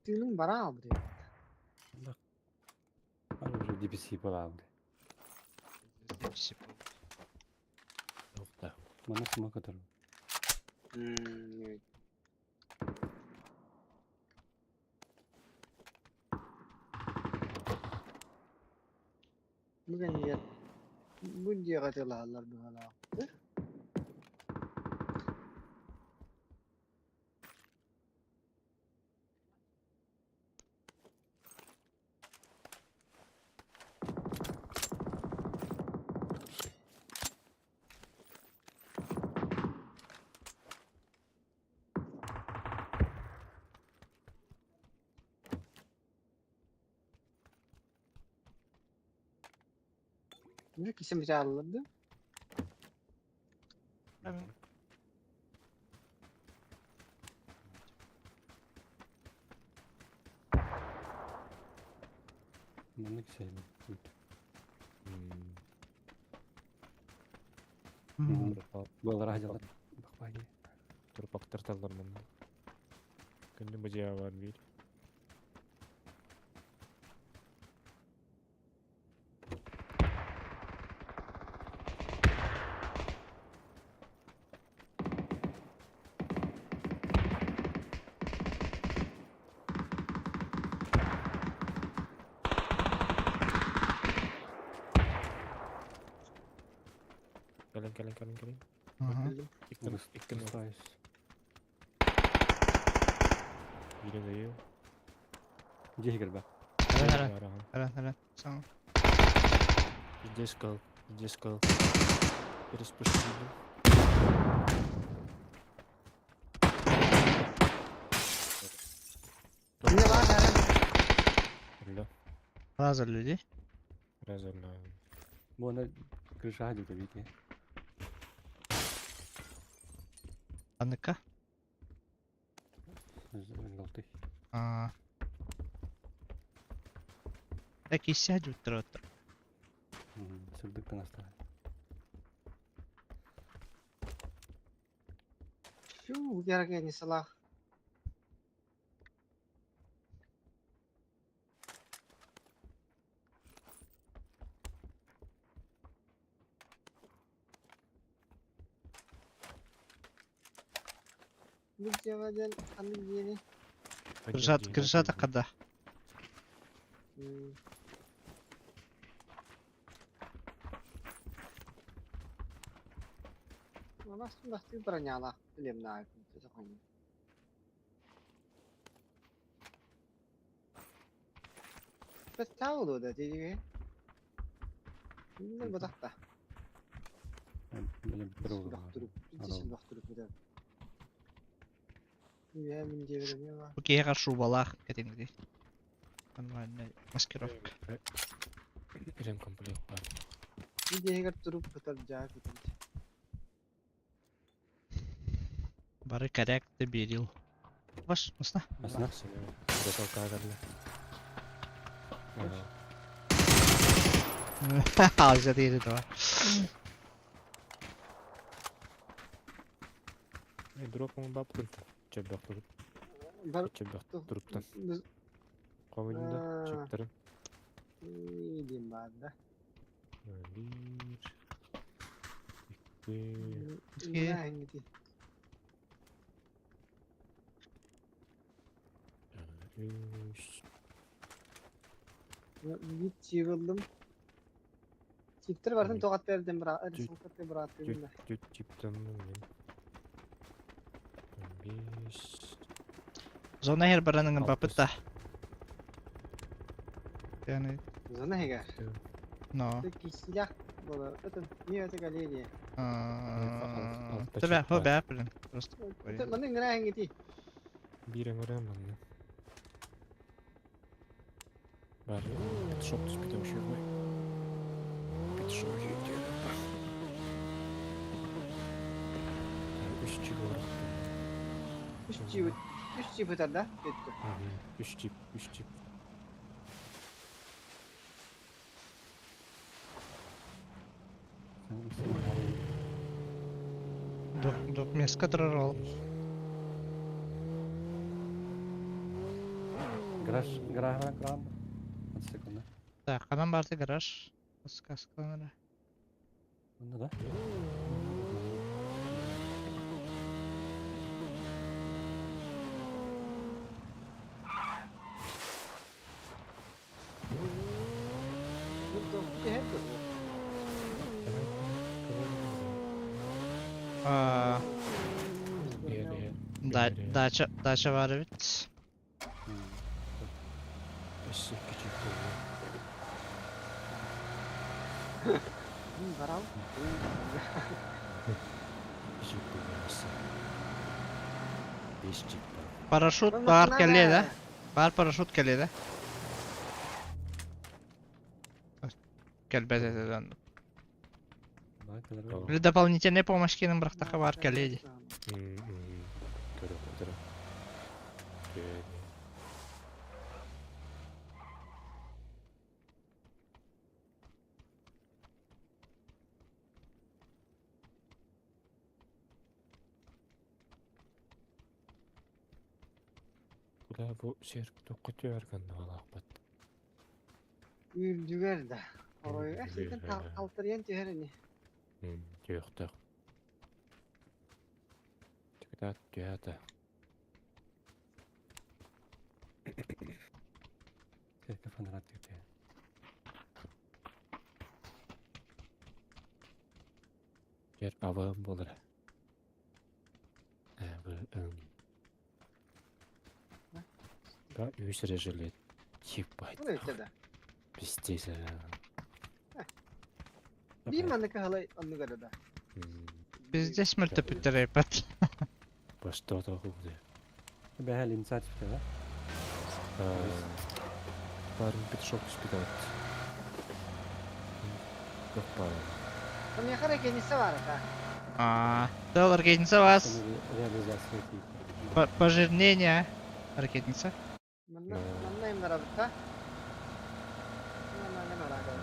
Тыыным бараа блин. Уже DPC балаабыт. Туохта. Мана сыма көтөр. Бүгүн бу дьиэҕэ тылаһаллар быһалаах. Кисим битaalларды. Маннык сэлэ. Буолар дьалар. Бахпаги. Турпактар таллар манна. Күндү бу дьиэҕэ баар биир. Кэлин, кэлин, кэлин, кэлин. Иккин, иккин. Биирин өйүө. Дьиэ кэлбэ. Ара, ара, саҥа. Иди скал, иди скал. Переспустили. Не бар, Өллө. Разор люди. Разорла. Буона крыша дьүтэ бити. Аныка. Желтый. А. Так и сядь утро. Сырдык таҥастаах. Фу, яргени салах. Бу дьиэҕэ диэн ханнык дьиэни? Крышат, крышата хада. Бастыы бронялаах билиэмнээх Бэттээ да тиги. Бутахта. Бу киһиэхэ шубалаах кэтиҥди. Нормальная маскировка. Ремкомплект баар. Дьиэгэр туруп кытар дьаа кытар. Бары коррект берил. Ваш, масна? Масна. Готовка кэллэ. Азия диэри да. Дроп баппын. Чөбөх туруп. Чөбөх туруптан. Комединда чөптөрүн. Диэн баар да. Биир. Икки. Үс. Биир чип ыллым. Чиптер барытын тоҕо аттардан бырааттыыбын. Түт чиптанным мин. Бес. Зона хер бараныңын бапыт да. Яны. Зона хегер. Но. Кисилях было. Это не это галерея. Тебе, хо бә, блин. Просто. Маны ngara хингити. Биир эҥэрэ манна. Бар, петушок түспүтэ үчүгэй. Петушок үчүгэй. Үс чип барахтым. Үс чип, үс чип ытар да? Кетті. Үс чип, үс чип. Двух, двух мест, который ролл. Гараж, гараж крам. Секунда. Так, ханан баарты гараж. Подсказкалара. Онно да? Аа, да, дача, дача баар эбит. Өссө икки чөккөллө. Барал. Чөккөллө өссө. Бес чик бар. Парашют баар кэлиэ да? Баар парашют кэлиэ да? Кэлбэт этэ да. Или дополнительная помощь киинин бырахтахха баар кэлиэ дии. Көрө Бля, бу сир токко түһэр гынна Үрдүгэр да. Орой ситэн халтарыйан түһэр ини. Түөхтөх. Түгүтаат түһээтэ. Кэккэ фанарат түһэ. Жер абым болар. Э, Да, үс жилет. Ебать. Ну это да. Пиздец. Биир маннык халай оннугар да. Пиздец мөлтөпүттэр эпат. Башта худы. Бэһэл инсайт да? Барын петушок түспүт. Опа. Миэхэ ракетница бар это. Аа, тыл ракетница вас. Реализация Пожирнение. Ракетница. Манна манна им барабыта. Манна барабыта.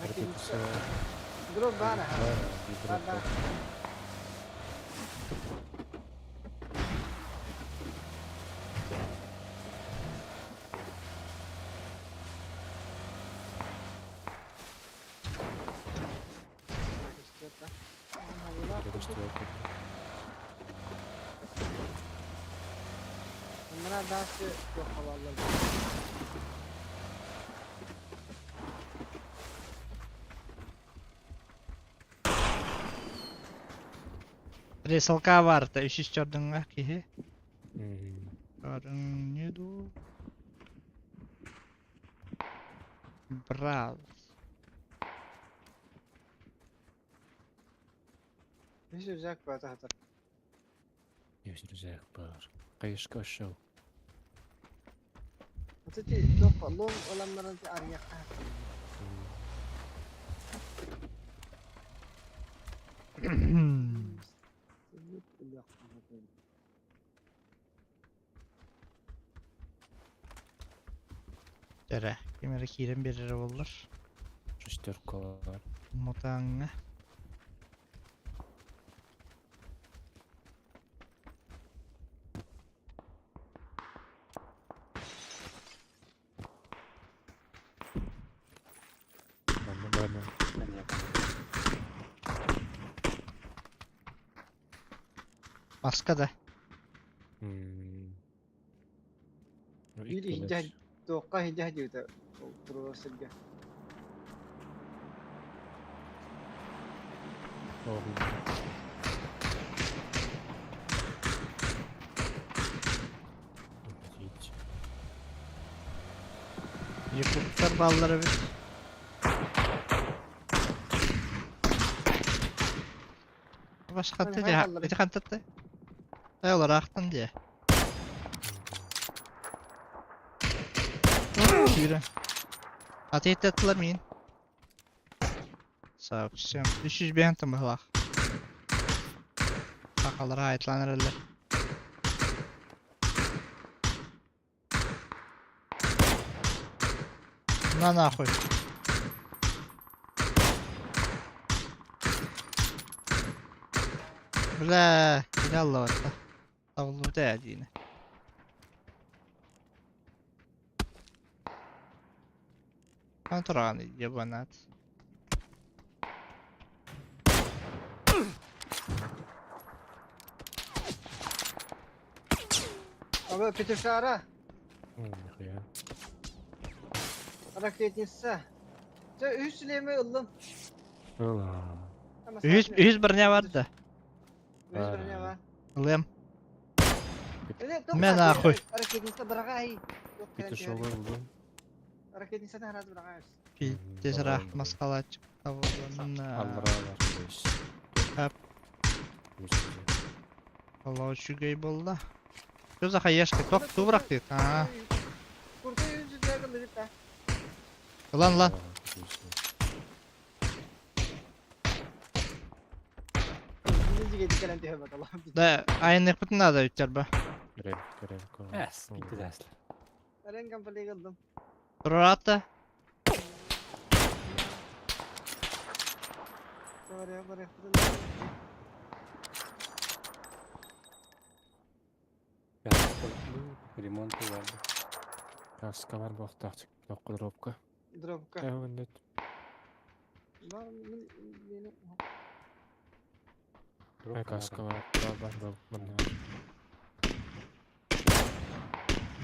Ракетница. Дроп бара. Бар. Мына дальше хабарлар. Ресалка барта үш чордыңга киһи. Не ду. Брал. Үс рюкзак бар тахта. Үс рюкзак бар. Кайышка шоу. Вот эти топ лом оламнарын арьяққа. Дәрә, кемере кирен берер боллар. Шестерка бар. Мотаңга. Манна барна. Маска да. Биир иһдьэ туохха иһдьэ диэбитэ туруор сиргэ. Якуттар баллары бит. Башкатты дия. Эти хантатты. Ай, ахтан дия. Сүүрэ. Атыйаттаттылар миин. Совсем. 305 тан быһылаах. Сахалара айтлаан эрэллэр. На нахуй. Бля, кини аллабатта. Табыллыбыта ээ диини. Хан тураҕын ебанат. Абы петушара. Нихуя. Ракетница. Чэ үс сүлэми ыллым. Ыла. Үһүс үһүс броня бар да. Үс броня бар. Ылыам. Мэ нахуй. Ракетница быраҕай. Петушогу ыллым. Ракетницаны хараат быраҕай. Пиздец рах маскалааччы табылынна. Аллараа бар. Хап. Алла үчүгэй буолла. Что за хаешка? Тох туу бырахтыт. Аа. Куртай үс жүзэ да. Ылан ылан. Да, айанныахпытын наада үттэр ба. Релик, релик. Эс, пиздец. Тураата. Ремонт бар. Каска бар буохтаах тоққа дробка. Дробка. Эвеннет. Каска бар, бар, бар, манна.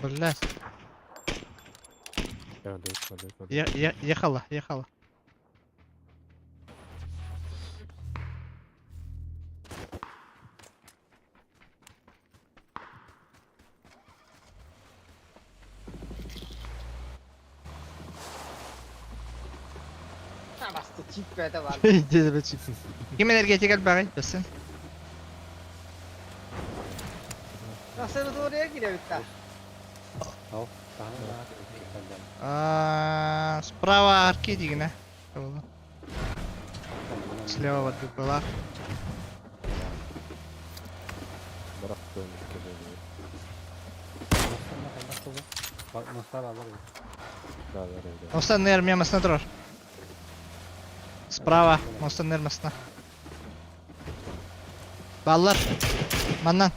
Блядь. Ехала, ехала. Басты чип бәді бар. Деді чип. Ким энергетик элбэҕий бэсин. Nasıl oraya giriyor bitti. Ал, Справа арки дигинэ. Слева вот была. Барах көмүк Да, да, да. Мостаннер мемасына турар. Справа, мостаннер масына. Баллар. Маннан.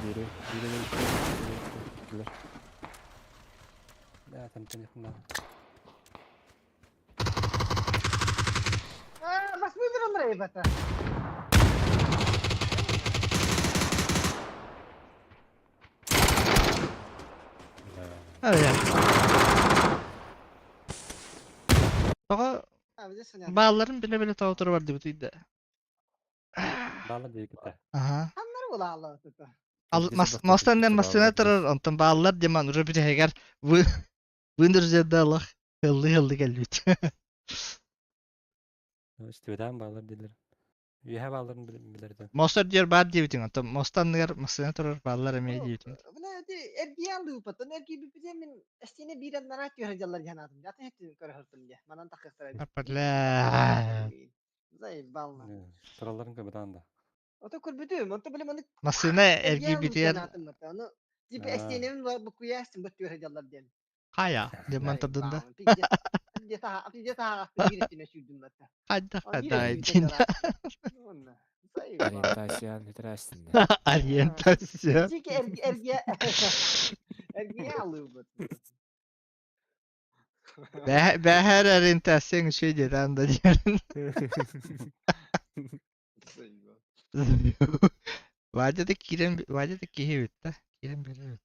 Бири, бири, бири, Да, там конечно. Бас мыдыр онлар ебата. Öyle. Тоҕо баалларын биле-биле тоҕо бар дибит ыйда. Баалар диэкитэ. Аха. Аннар була Мостаннер масына турар, онтон бааллар деман уже бүтэһигэр выныржеда алах хыллы-хыллы кэлбит. Истибетään баалар диилэр. Үөһэ бааларын билэрдэ. Мостор диэр баар диэбитиҥ, онтон мостанныгар масына турар бааллар эмиэ диэбитиҥ. Эрги биппитин эстине биир нарат түһэр дьаллар диэн аатым. Атын хэттин көрө хыртым дьэ. Манан таххыахтара. Бля. Заебал. Туралларын көбөтаан да. Ото көрбүтүм, онто биле маны Масына эргийбитигэр Аны типа эстиэнем букуястым бу түһэр дьаллар диэн. хайа деман тардында. Пиздец биир сүүрдүм батта. Хайда хайда дин. Ориентация нетэрээстиннэ. Ориентация. Чики эрги эрги эрги алыбыт. Бэһэр ориентацияң үчүгэй диэтэ да диэн. Вадя да киирэн Вадя да киһи эбит да. Киирэн биэрэр эбит.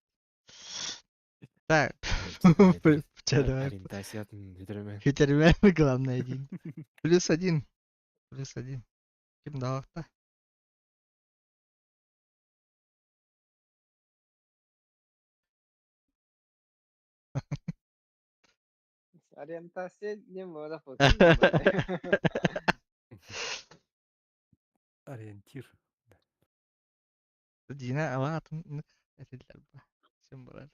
Так. Чэ, давай. Ориентациятын хүтэрэмэ. Хүтэрмэ главное один. Плюс один. Плюс один. Ким даҕахта? Ориентация не может Ориентир. Дина ала атын Этиллэр ба. Син булар.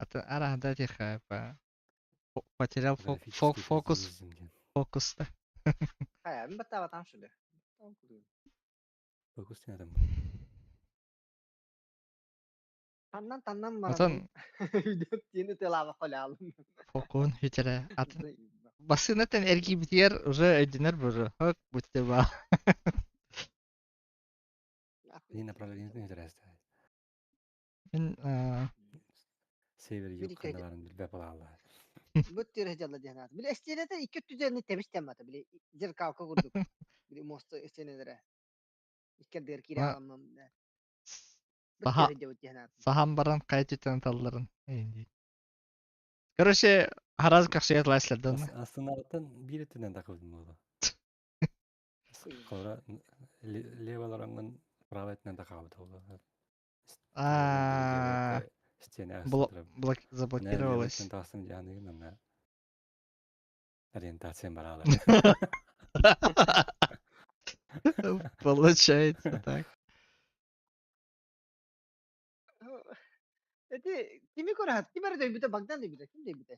Атын араһда тиха па. Потерял Графический фокус кретинизм диэн. фокуста. Хайа, мин баттаабатам шүлэ. Фокус диэн атын. Таннан таннан Отон бараммын. Диэни тылаабакка холаалым. фокун хүтэрэ атын бассыынаттан эргийбитигэр уже өйдөнөр бу хок бүтте ба. Не направлениетин үтэрээстэй. Мин Север юг ханна баарын билбэт балааллар. Бу тирэ дьалла диэн аат. Били эстиэнэтэ икки өттүдэрин тэбис тэммата. Били зеркалка курдук. Били муоста эстиэнэлэрэ. Икки ардыгар киирэ халаммам. Бу саха тирэ дьабыт диэн аат. саһан баран хайа түтэн талларын эйин Короче, хараз кахшият лайслердан. Астынарыттан биир өттүнэн тахыбытым буолла. Кора левалараңын право өттүнэн тахабыт буолла. А, Стена блок заблокировалась. Тахсым дианыгын ана ориентациям бараалар. Получается так. Эти кими көрөһөт? Ким эрэ дөйбүтэ Богдан дөйбүтэ. Ким дөйбүтэ?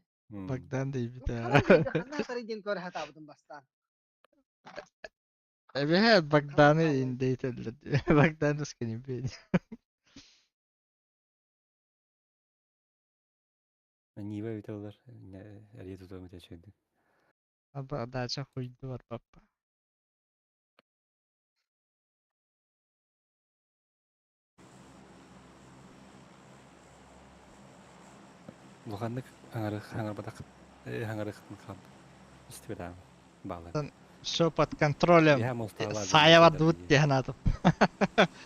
Богдан дейбит. Ханан дөйбүтэ? Ханна хатарый диэн көрө хатаабытым бастаан. Эбэһэ Ханан Богданы хааллай? индейтеллер. Богдан скинибин. Нива бүтэ олар. Эрие тутуом үтэ Аба дача хуйду бар папа. Луханнык аңарых аңарбатах аңарыхтын хап. Истибетам. Баалар. Все под контролем. Иһэ мостаалар. Саайа бардыбыт диэн атым.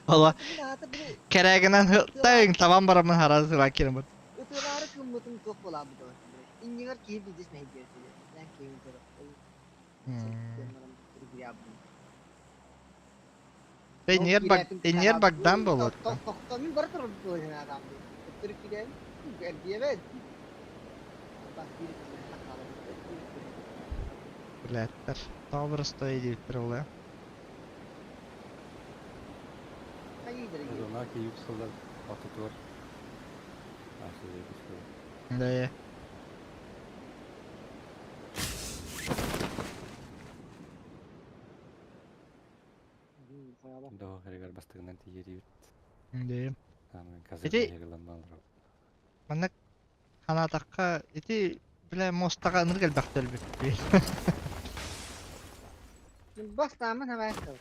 Ола Мин аата били кэрэгинэн тайын табан барамын хараз ракирым бут. ытыалаары кыммытын туох буолаабыт ол. Иннигэр киһи билдис мэһийдиэр этилэр. Эн киһин көрө. Иннигэр Баг иннигэр Богдан болот. Тохто мин бара турар буолан адам. Өттөрү киирэн эргиэбэт. Бас биир Блядтар. Тоҕо диэбиттэр ол Зона кийип сыллар ортотугар. Ашы Да. Доо хэрэгэр бастыгынан тиийэрибит. Да. Аамын Ити казыр балар. маннык ханаатахха ити бile мостаға ыныр келбэхтер бит. Бас таамын хабаакка.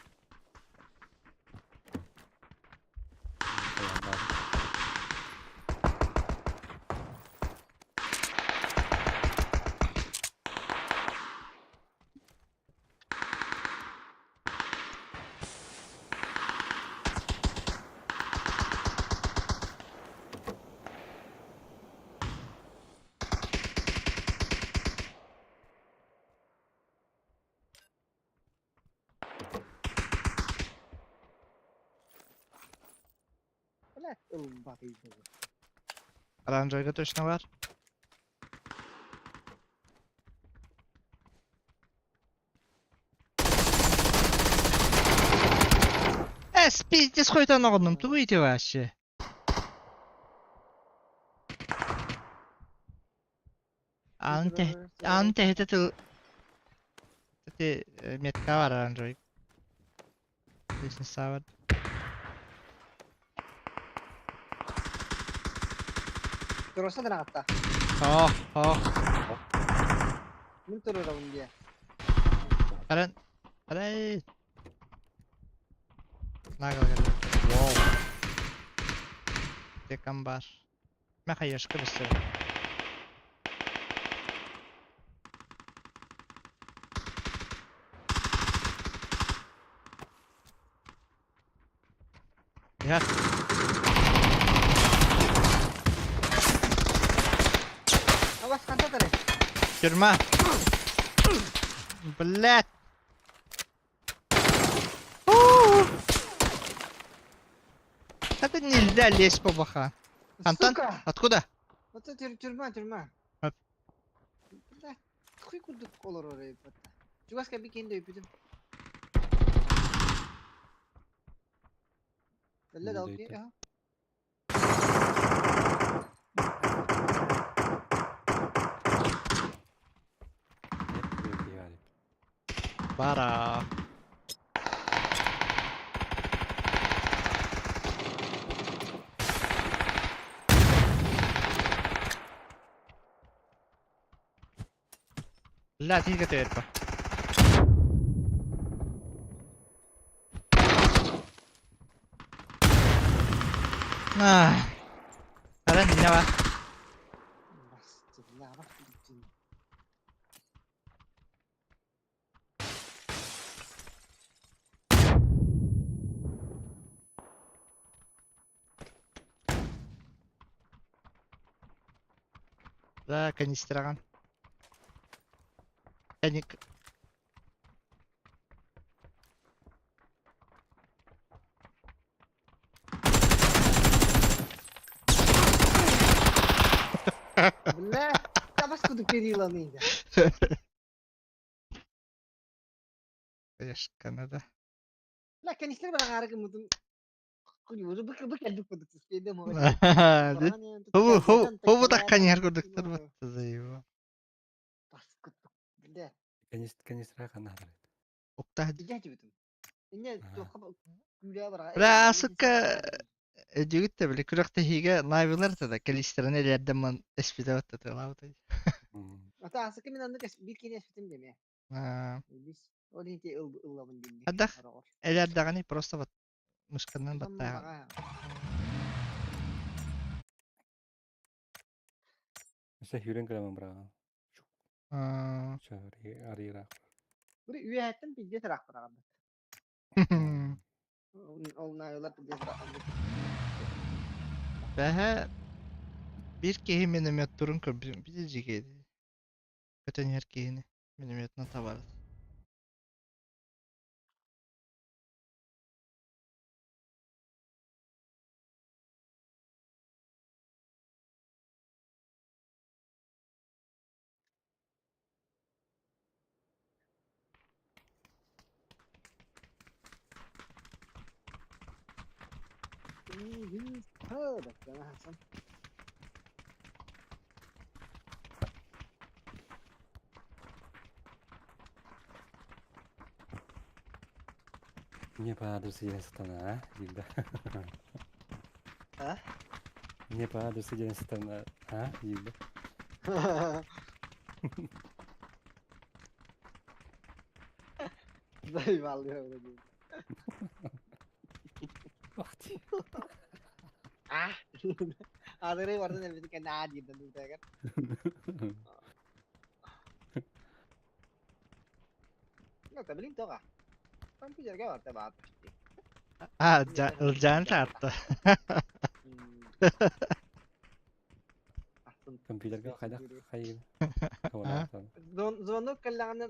Бля, ылбат Оранжевый точно бар. Эс, пиздец хойтан оҕоннум, тугу ити вообще? Аны тех аны тэһитэ тыл ити метка бар оранжевый. Лестница бар. Туруса да нагатта. О, о, Мин турурабын дие. Каран. Арай. Нагал кэллэ. Вау. Декам бар. Мэ хайышка бысыр. Я Абас ханта тары. тюрьма. Блять. Это нельзя лезть по баха. Антон? Сука! Откуда? Вот это тюрьма, тюрьма. Оп. Бля, хуй курдук олорор эбит. Чугаска бикенде өйбүтүм. Кэллэ Инньэ да дойду. ол Бара. Ла тиийгэ төйөрбө. Аа. Аран инне бар. Да, канистраган. Каник. Бля, табас кудук периланы. Конечно, Канада. Ла канистр бар аҥаары гыммытым бу кэлбит курдук түспэйдэм Хобу хобу таккан курдуктар баттазайва. Канистра ханна Укта Бля, Бля, сука, Дьүгүт били күрэхтэһиигэ Навилар да кэлистэрин элэрдэммин эспитэ баттатылаабыт. Ата асыкы мин аннык бир кини эспитим деме. Ол инти ыллабын динни. Адах элэрдэҕини просто бат мышканан баттааҕын. Өссө хүрэн кэлэмэн быраҕан. Арыыраах. Бу үөһэттэн пиздец ыраах быраҕан. Ол Навилар пиздец ыраах. Бэһэ биир киһи минометтурун көрбүтүм били дьигээди. Көтөн иһэр киһини минометынан табар. Не по адресу день сатана, а? Дилда. А? Не по адресу день сатана, а? Дилда. Заебал я вроде. Ах ты. А? Адыры бардын элбити кэннэ аа диирдэн дутаагар. Ну, блин, тоҕа. Компьютерга барта баар почти. А, Ылдьаан таарта. Компьютерга хайдах хайын. Звонок кэллэҕинэ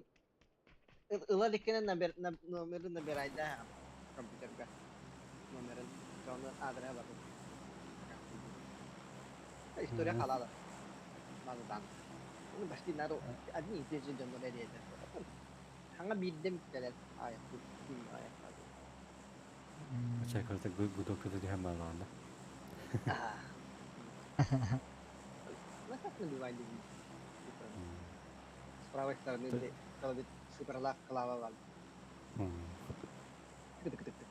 ыла иликкинэ номерын набирайда компьютерга. Номерын, дьону аадырыһа бардым. История халала. Мазадан. Ну, почти нару одни и те же дьоннор эриэдэр. Хаҥа биирдэм кэлэр аайа аайа. Чай көрдө гудок көтө түһэн баалаанда. Ну, как набивали? С правой стороны суперла клава вал. Тык-тык-тык.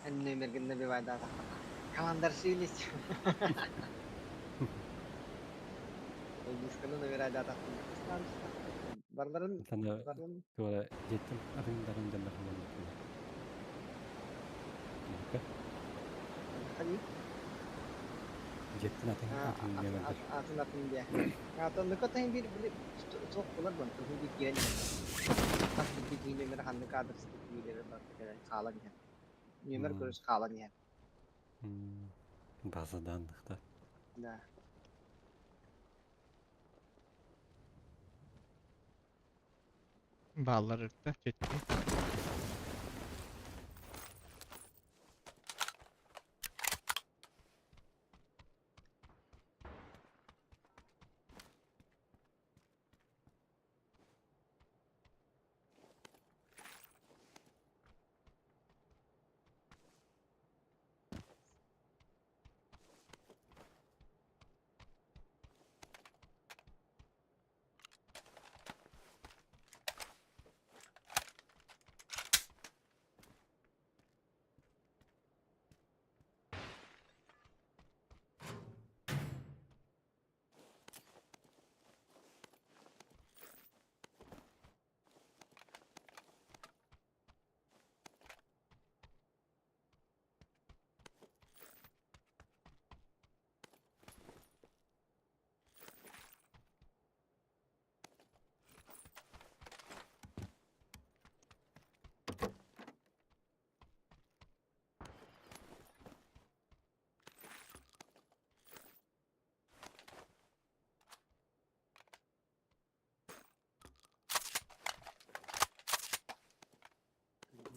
Эн номергин набивайда. Командар сились. Дисканы набирайда. Барларын Тана туора жеттим атын дарын жандар Хани? Жеттин атын атын немелер. Атын атын дия. Атын ныкатын бир били суох булар бан. Туһу киирэн. Тас бир киин номер ханнык адрес киирер бар кэлэн хаалан иһэн. Номер көрүс хаалан иһэн. База данных да. Да. Бааллар ырта, четки.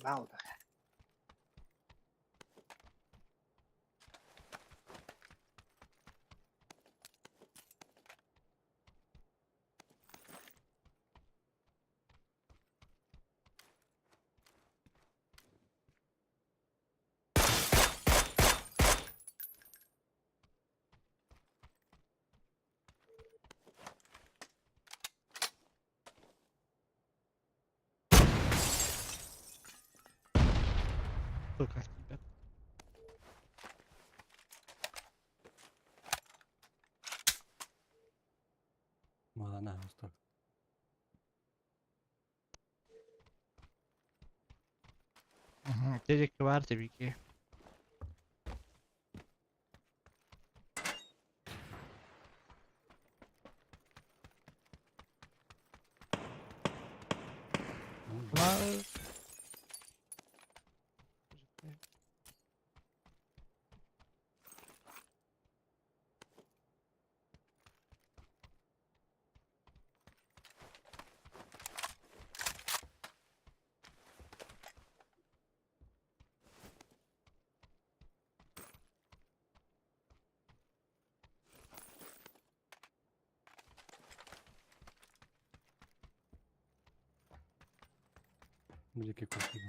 Баал Сука, ребят. Маана устар. Угу, Дедик бар tabii Ama Бу диэки курдук.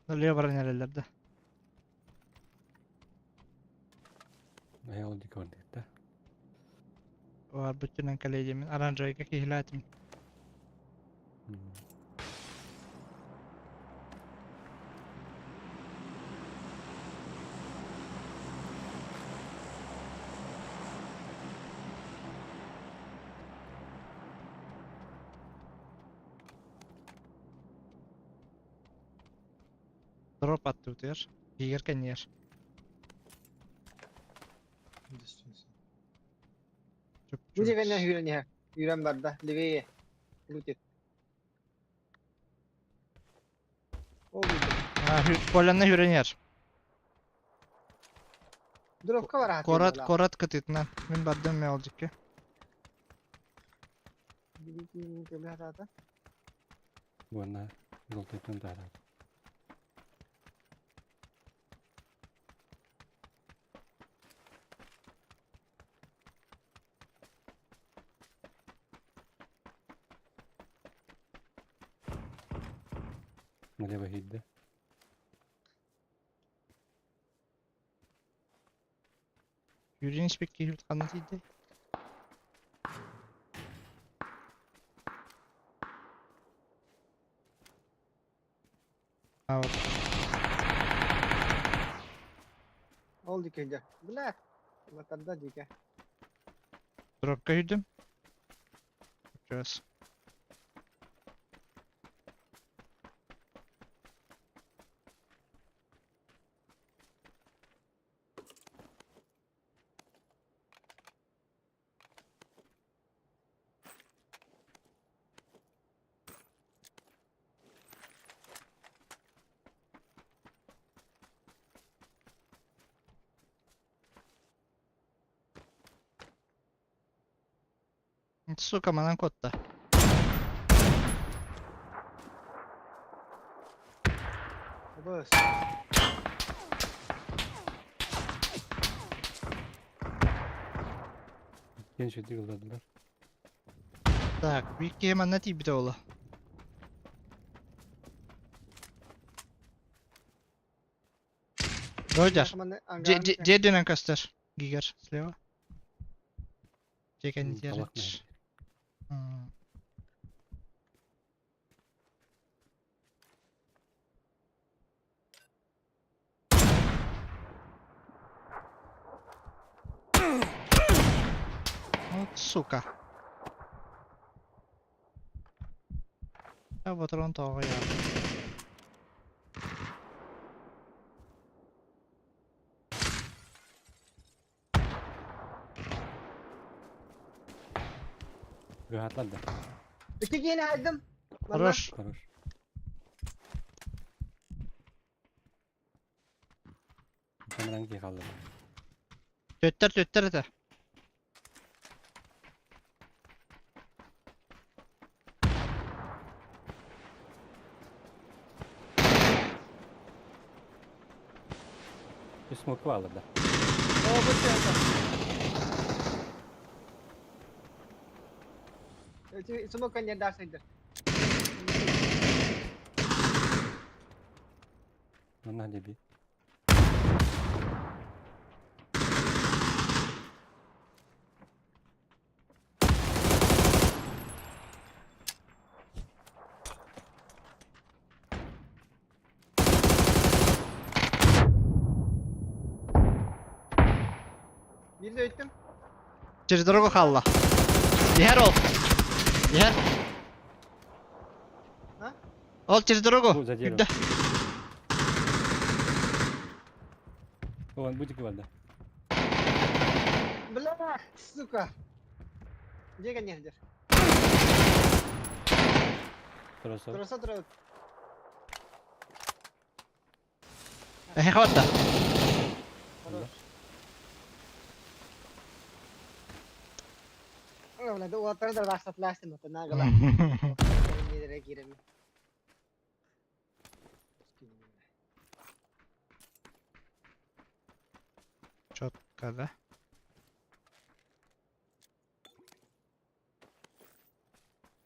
Налево баран эрэллэр да. Айыл диэки бардык да. Барбытынан кэлэйдимин оранжевыйга киһилээтим. Дроп аттыбытыгар. Киигэр кэннигэр. Бу дьиэҕэ үүрэн иһэр. Үүрэн барда. Левее. Лутит. Ол диэки. Поляны үүрэн иһэр. Дропка бар Корат, корат кытытынан. Мин бардым мен ол дьикки. Буонна жолтойтон таарат. Налево хидде. Үүрэн испит киһи ханна тиийдэй? А вот. Ол диэки дьэ. Бля. Батарда диэки. Дропка үүрдүм. Сейчас. Сука, манан куотта. Быс. Кен шүдүк ылладылар. Так, биир киһи манна тиийбитэ буолла. Ройдер. Дьиэ дүнэн көстөр. Гигер слева. Дьиэ кэннитигэр. Талах нэһилиэк. Вот сука. А патрон тоҕо яа. Гыһатлар да. Икки киһини айдым. Хорош. Хорош. Камеран киһи хаалла. Төттөр төттөр этэ. Смокка бааллар да. О, бу чөтө. Смок коньердаах сылдьар. Манна деби. Birini öğüttüm. Через дорогу хаалла. Иһэр ол. Иһэр. А? Ол через дорогу. Бу за дерево. Күүрдэ. Вон, бутик бар да. Бля, сука. Где коньердер? Тросов. Троса троют. Эһэ барда. Хорош. Бля, уолаттары да барсатлаастым, это нагло. Нелere киирэмин. Четко, да?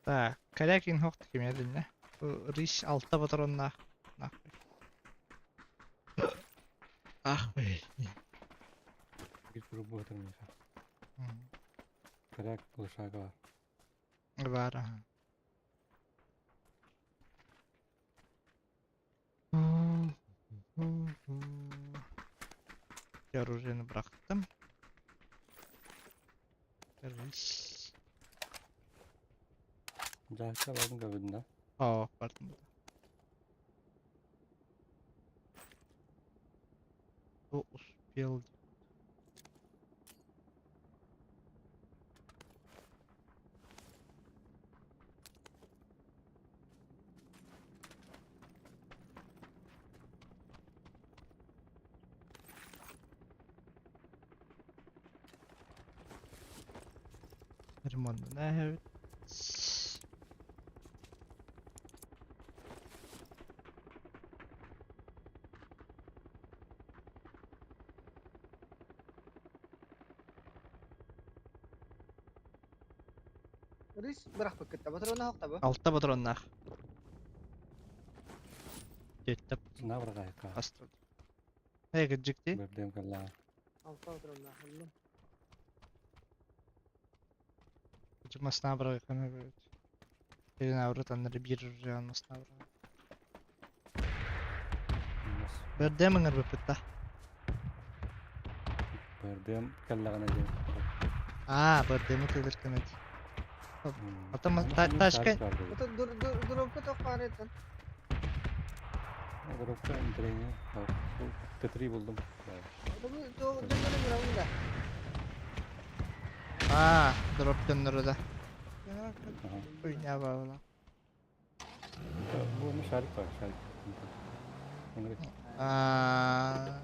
Так, Корякин хохт кимединне. Рис алта патроннаах. Нахуй. Ах, блин. Биир куруук буотар миэхэ. Коряк лошага бар. Бар, ага. Оружиены бырахтым. Рис. Дьаһалта бардым көрбүтүн да. О, бардым. Кто успел? Ремонт. Рис бырахпыккытта, патрона хоқтабы. Алта патроннаах. Жетті На бырҕаайыкка. астырды. Эй, кырдьык дии. Бэрдиэм кэллэҕэ. Алта патрона аллым. Масына бырайыкканы Ирин аврат аннары биир уржаан масына бырайык. Бэрдиэм ыҥырбыппыт да. Бэрдиэм кэллэҕинэ диэн. Аа, бэрдиэми кэлэр кэмэт. Ата ташка Это дробка тоқ бар еттен. Дробка интриги. Т3 булдум. Да. Аа, дроп дьонноро да. Уйня баала. Бу ну шарик бар, шарик. Аа.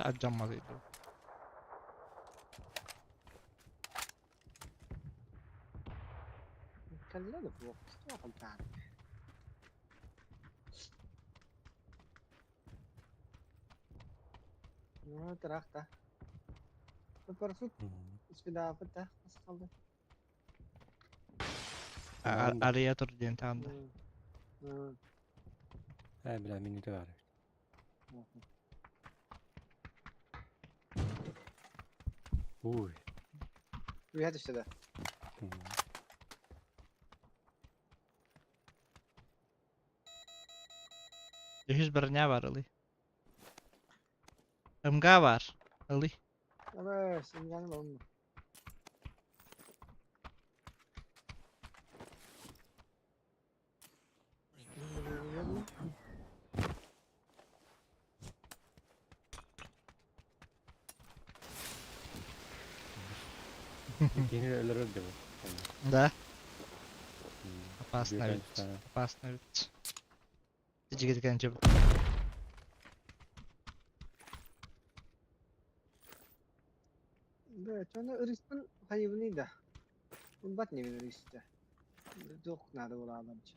Алдьамматый дуу? Кэллэ да суох. Туох алтаан. Ну, тырахта. Парашют спидаапыт да хас қалды. Ария тур диэн таанда. Ээ, бля, минута баар эбит. Уй. Үһэ түстэ да. Үһүс броня бар ылый. МГ бар. Ылый. Абы, синганы болын. Кини өлөрөр да бу. Да. Опасно ведь. Опасно ведь. Тижигит кэнчэ. Да, чоны ырыспын хайыбыный да. Бат немен ырысты. Туох наада буолааларчы.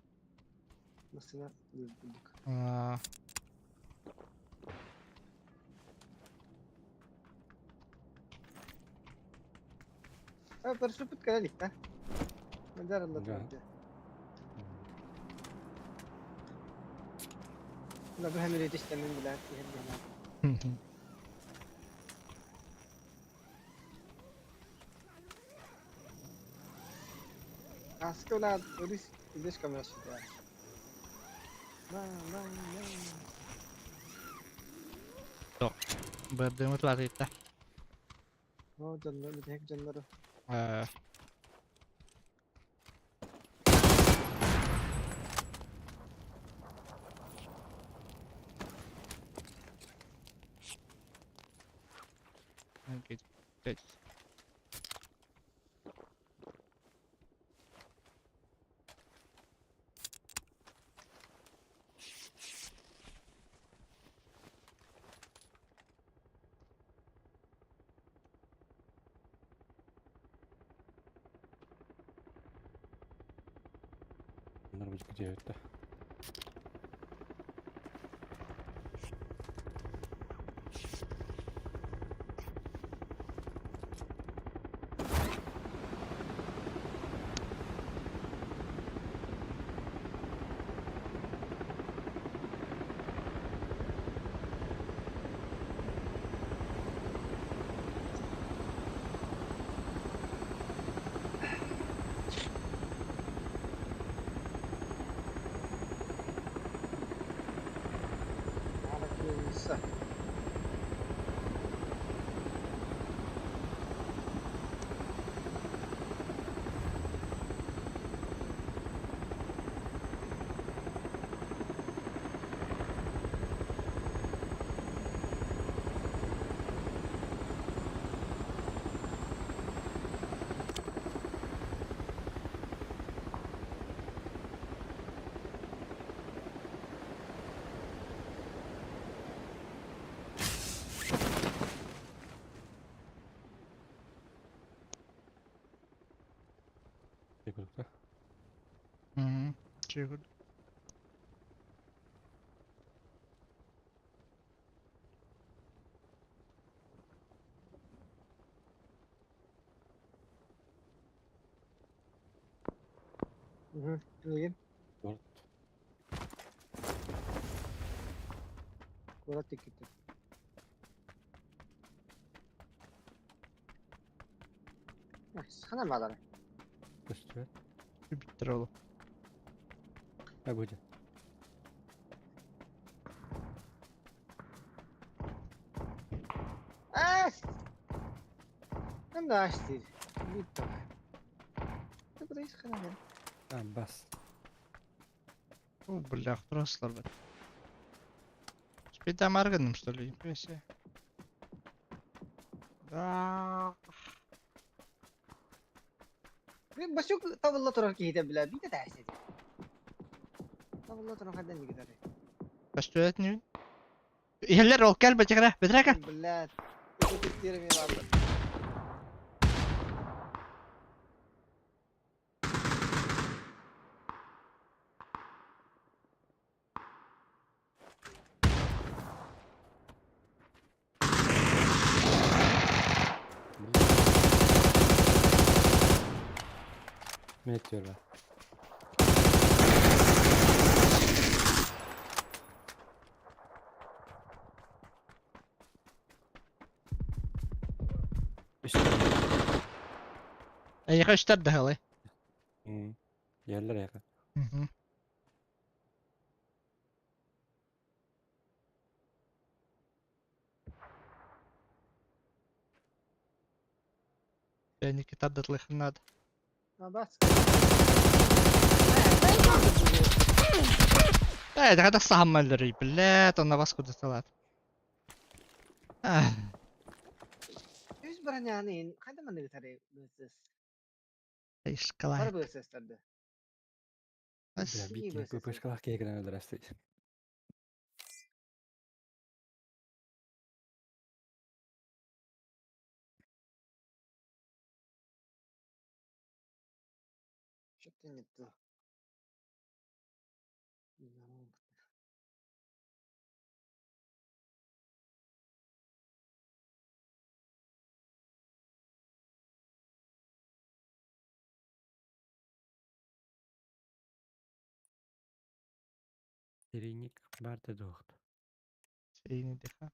Массына курдук. Аа. А, парашют кэлэ да? Мадяралла Да. турда. Да, бу хэмири тистемин билэр киһи. Аска ула ырыс үдес камерасы да. На, на, на. Бардымыт латыйта. О, дьоннор, бүтэһик дьоннору. Аа. Окей. Пять. Bunlar bu gidiyor да. Аара кыылса. Курдук да. Мгм. Чего? Мгм. Билигин Город. куорат тиккитте. Хана баалара. Көстүбэт. Биттер ол. А будет. Аа! Анда аштыр. Битто. Куда хана бер. А, бас. О, бля, трослар бит. Спита марганым, что ли? Нихуя себе. Да. Басюк табылла турар киһитэ бля битэ тээсэ. Табылла турар хаддан нигидары. Көстүбэт не? Иһэллэр ол кэл бэтигэрэ, бэтэрэ кэл. Блядь. Ити мен алды. Метеор. Эйиэхэ үстэр даһылай. Иһэллэр эйиэхэ. Пряники тардытылыхын надо. Бас. Э, это сам өлөрүй, блядь, он на вас куда салат. Үс броняны хайда манныгы тары бысыс. Ишкалай. Бар бысыстарды. Бля, бикки ППшкалах киһи өлөрөстүй. Что-то не то. Серийник барда дуохт. Серийный дыха.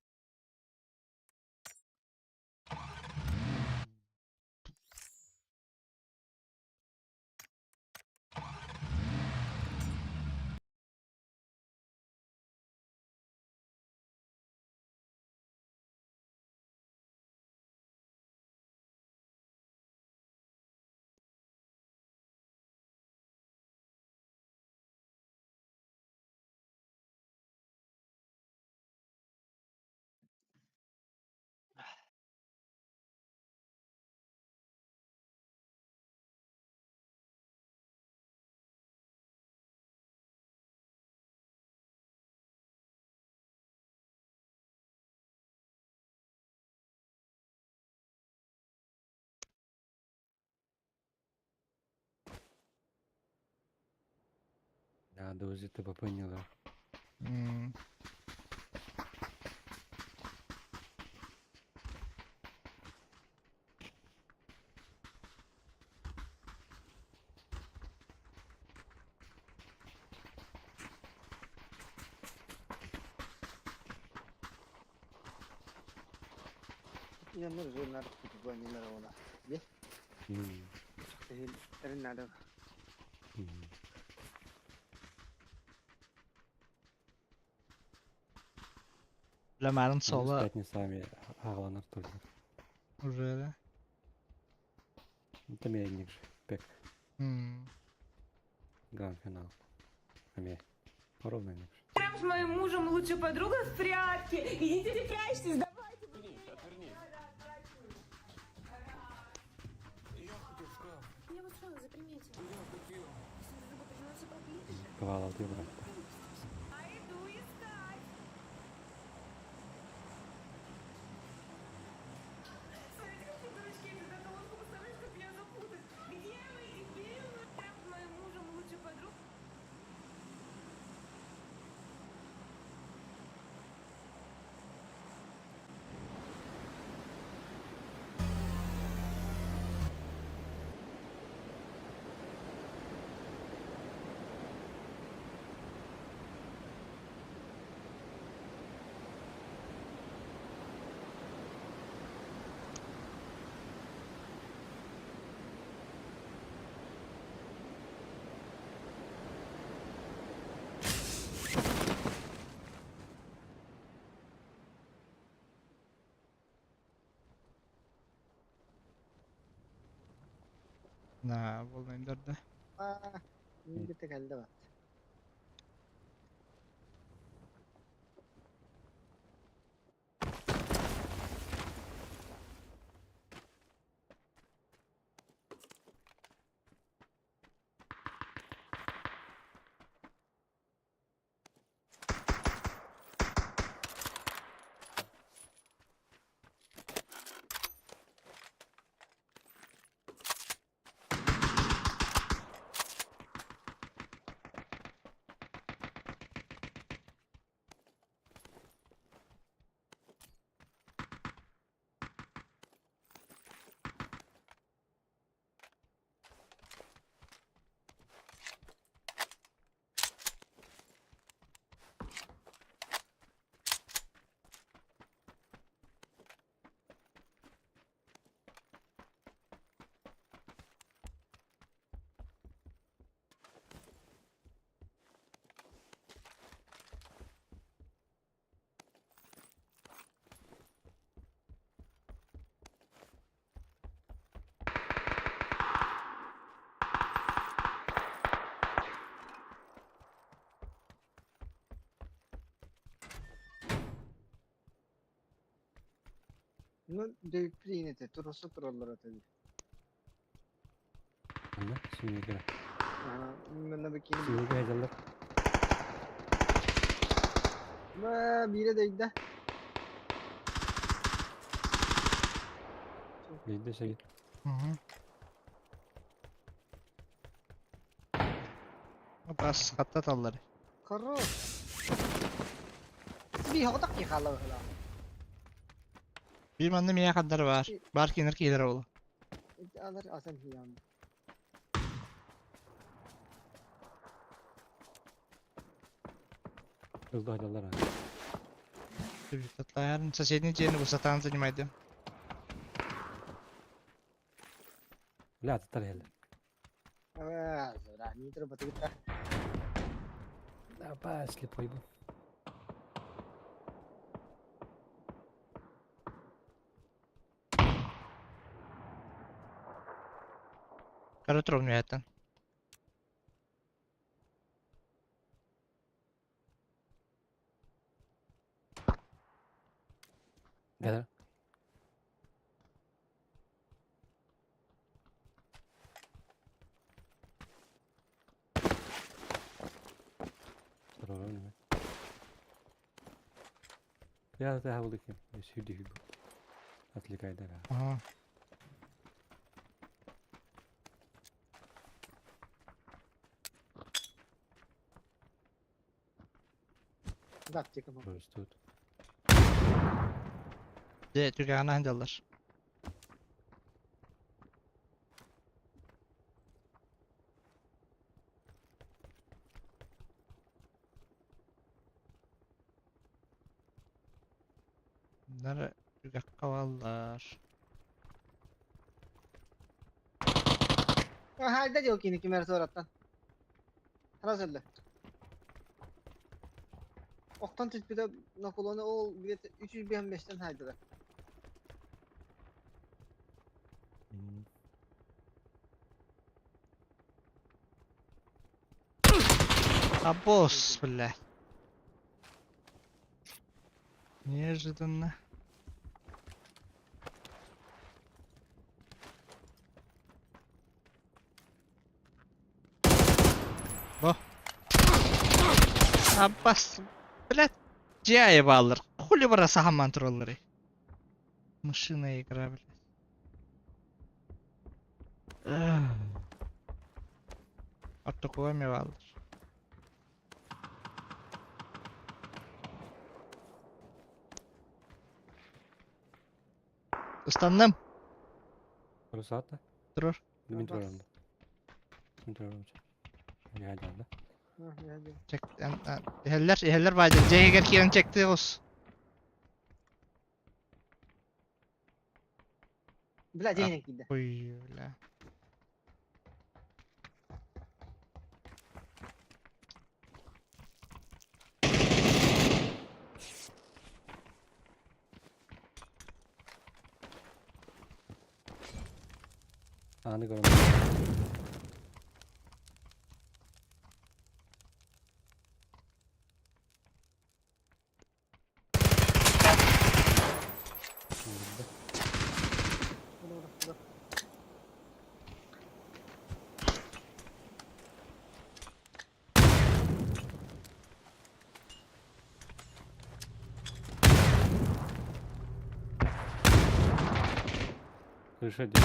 Да, дозы ТПП не да. Надо. Лемарın sola Пятницами аҕаланар турдар. уже да. Это мельник же. Пек. Гранд-финал. Аме. Ровно же. С моим мужем лучшая подруга в прятки. Идите прячьтесь, давайте. Я вот сразу заприметила. Если друг поближе. Ковал ты брат. А иду искать. Смотрите, какие дурачки, я когда ложку поставлю, чтобы меня запутать. Где вы, дебилы? Прям с моим мужем лучшая подруга. На, волнайдарда. Бите кэллэ бат. Ну, дөйүппүт туруса тураллар этэ. Анна, сүүнүгэр. Манна бикини. Сүүнүгэр дьаллар. Ма биирэ дөйдө. Биирдэ сэгит. Бас хаттаталлар. Хорош. Би хоҕотох кии хаалла быһыылаах. Биир манна миэхэ хандар баар. Баар кинилэр киилэр ол. Алар асан хийян. Ылда дьаллар. Соседний дьиэни бу сатаан занимайдым. Бля, аттар иһэллэр. Аа, нитро батыгыта. Апа, слепой был. Кара турабын үөһэттэн. Да. Я это хавлыки, сюди хибу. Отвлекай, да. Ага. Да, аптека бар. Просто тут. Дьэ, түгэҕинэ сылдьаллар. Bunlar түгэххэ бааллар. Хайда дьыл кини ким эрэ суораттан. Хара сылла. Охтон түспүтэ наклоны ол где-то 305-тен хайдыга. Абос, бля. Неожиданно. Бо. Аббас, блядь, дьиэ бааллар. Хули бара саһамман туралларый. Мышиная игра, блядь. Ортокуга эмиэ бааллар. Ыстанным. Русата? Турар. Мин турарым. Мин турарым. Да. Чек, иһэллэр, иһэллэр баайдар. Дьиэ иһигэр киирэн чекти оҕус. Бля, дьиэ иһинэн киирдэ. Ой, бля. Ааны көрөн. Крыша где?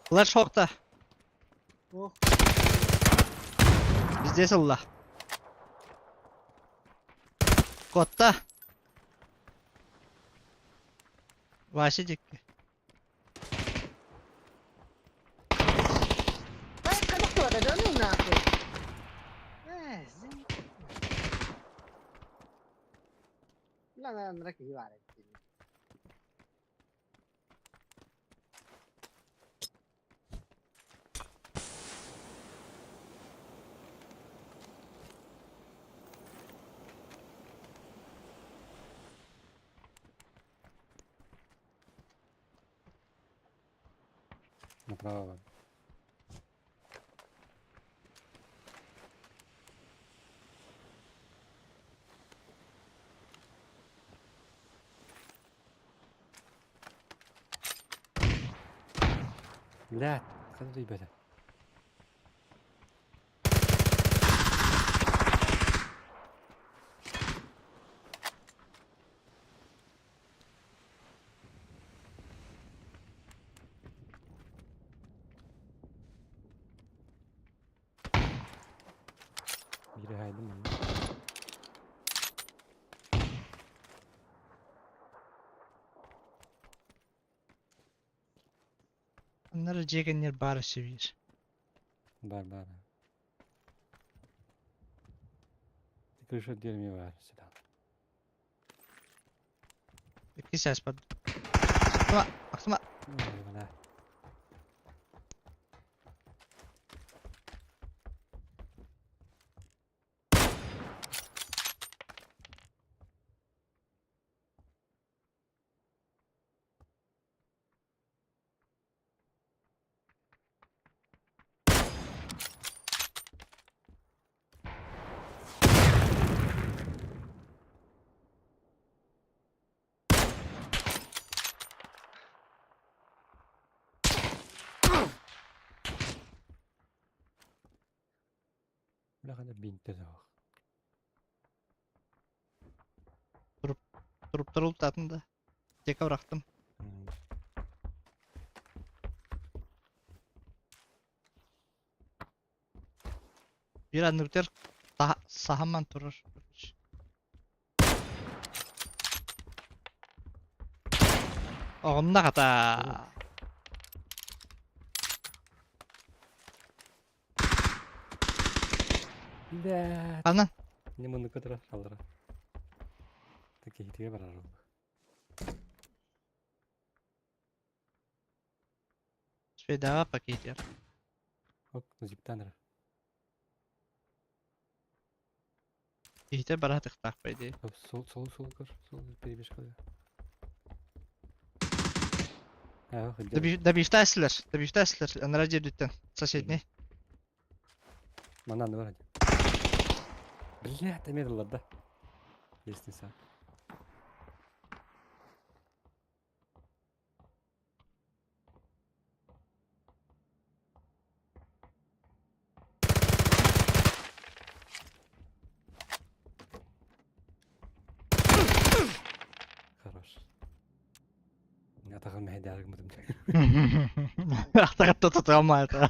Булар шокта. Ох. Везде ылла. Котта. Вася дикки. Ай, как да ну нахуй. Э, Бля, наверное, киһи баар эбит. Направо. Блядь, ханна тиийбэтэ. Биири хаайдым манна. Аннары дьиэ кэннигэр баар өссө биир. Бар бар. Крыша диэн баар сюда. Иккис ааспат. Ахтыма, ахтыма. Бля. Бля, ханна бинтэ суох. Туруптар ултаатын да. Тека бырахтым. Биир анныбытыгар саһамман турар. Оҕонно хата. Бля. Ханан? Не муннукка турар аллара. Киһитигэ барар ол. Шведаҕа пакетер. Оп, зиптан эрэ. Киһитэ бара тыктаах по идее. Оп, сол, сол, сол көр, сол перебежка. Добивтаслер, добивтаслер, анара дьиэбиттэн, соседний. Манан бар. Блядь, эмиэ да. Лестница. Хорош. Атаҕым мэһэйдээри гыммытым. Атаҕытта тутуамма это.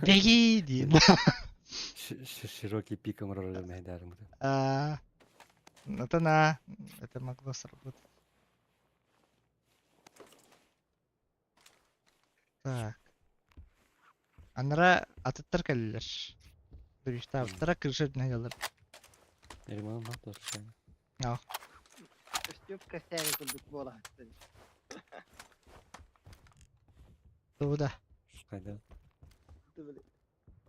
Беги диин. Широкий пик оҥорор мэһэйдээри гыммытым. Это на, это могло сработать. Так. Анара атыттар кэллилэр. Добивтаабыттара крыша үрдүнэн дьаллар. Ремонт мат случайно. Өстүөп кэсээни курдук буола Тугу да. Хайда.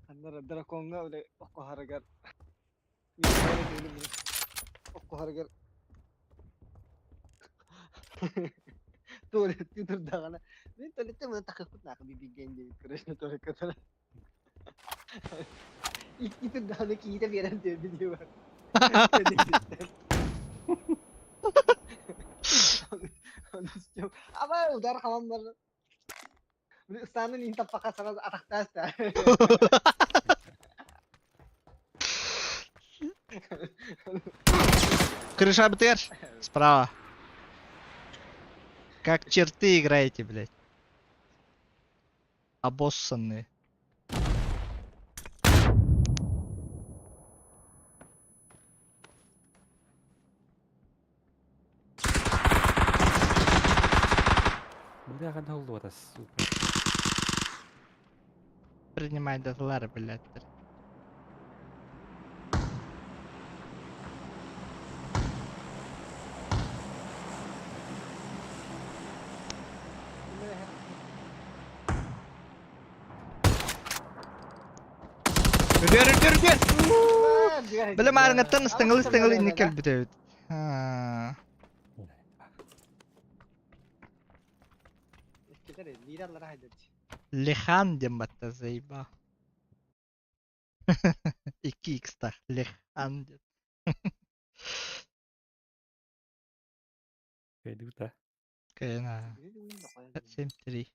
Аннара дракоҥҥа үлэ оккуһарыгар оккуһарыгар туалеттыы турдаҕына мин туалетте маны тахыппыт наахы бибигэн диэбит короче туалекка турар икки турдаҕына киитэ биэрэн түөрдү дии бар Ама удар халан бар Ыстаанын иһин таппакка саҥа атахтаас да. Крыша бытыр. Справа. Как черты играете, блядь. Обоссанные. Бля, ханна сука. Принимай дотлары, блядь. Үдер, үдер, үдер! Бile маарыҥаттан ыстаҥалы ыстаҥалы инник кэлбит эбит. Лехан диэн батта заеба. Икки икстах Лехан диэн. Кэйдибит Кэйна. 7-3.